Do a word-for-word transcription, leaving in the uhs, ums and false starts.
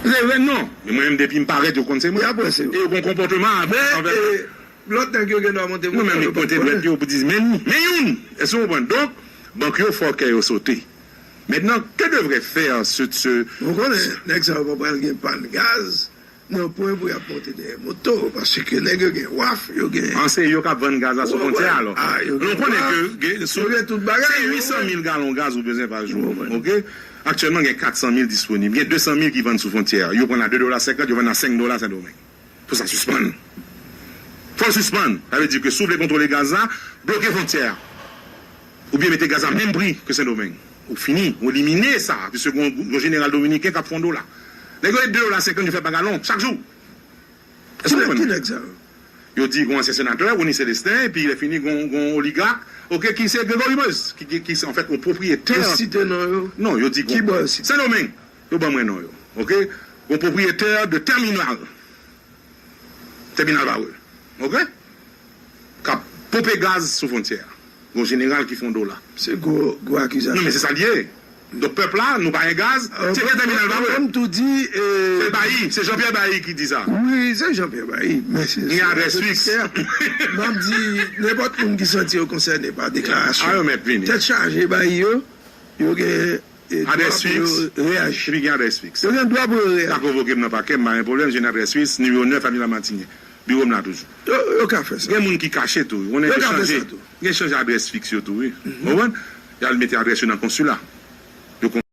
Se vre, non. Men mwen menm, depi m parèt, yo konn se mwen. E apre se yo. E yo gen konpòtman avè, anvè mwen. Lòt nèg yo gen dwa monte. Nou menm, li pote dwèt yo pou di, men nou, men youn. Èske w konprann? Donk, bank yo fò kè yo sote. Maintenant, que devrait faire ce, ce... Ou konnen, nèg sa yo pa pral gen pàn gaz nan pwen pou y ap monte dèyè moto, paske nèg yo gen waf, yo gen... An, se yo k ap vann gaz la sou fwontyè a, alò. Nou konnen ke gen, sou, se uit san mil galon gaz ou bezwen pa jou. Oke? Aktyèlman, gen kat san mil disponib. Gen de san mil ki vann sou fwontyè a. Yo pran a de dola senkant, yo vann a senk dola Sendomeng. Fò sa sispann. Fò l sispann. Sa vle di ke si w vle kontwole gaz la, bloke fwontyè a. Oubyen mete gaz la menm pri ke Sendomeng. Ou fini, ou elimine sa, piske gon, gon jeneral dominiken k ap fè yon dola. Nèg yo e de dola senkant yo fè pa galon, chak jou. Èske w konprann? Ki nèg sa yo? Yo di gon ansyen senatè, Rony Célestin, epi lè fini gon, gon oligak, oke, ki se Gregory Meuse, ki, ki, ki se, anfèt, yon pwopriyetè. Yo site non yo? Non, yo di gon... Ki bò yo site? Sendomeng. Yo ban mwen non yo, oke? Gon pwopriyetè de tèminal. Tèminal Varreux, oke? K ap ponpe gaz sou fwontyè a. Gon jeneral ki fè yon dola. Se gwo, gwo akizasyon. Non, men se sa l ye. Donk, pèp la, nou pa gen gaz, se ke tèminal Varreux. Ou tou di, e, se Bailly, se Jean-Pierre Bailly ki di sa. Wi, se Jean-Pierre Bailly, men se... Gen adrès fiks. M ap di, nenpòt moun ki santi yo konsène pa deklarasyon... A, yo mèt vini. Tèt chaje Bailly yo, yo gen, e, dwa pou yo reyaji. Epi gen adrès fiks. Yo gen dwa pou yo reyaji. Ka konvoke m nan pakè, m pa gen pwoblèm, jwenn adrès fiks, nimewo nèf, Avenue Lamartinière. Biwo m la toujou. Yo, yo ka fè sa. Gen moun ki kache tou, wi. Konnen yo chanje. Yo ka fè sa tou. Gen chanje adrès fiks yo tou, wi. Mhm. Ou konprann? Y al mete adrès yo nan konsila. Yo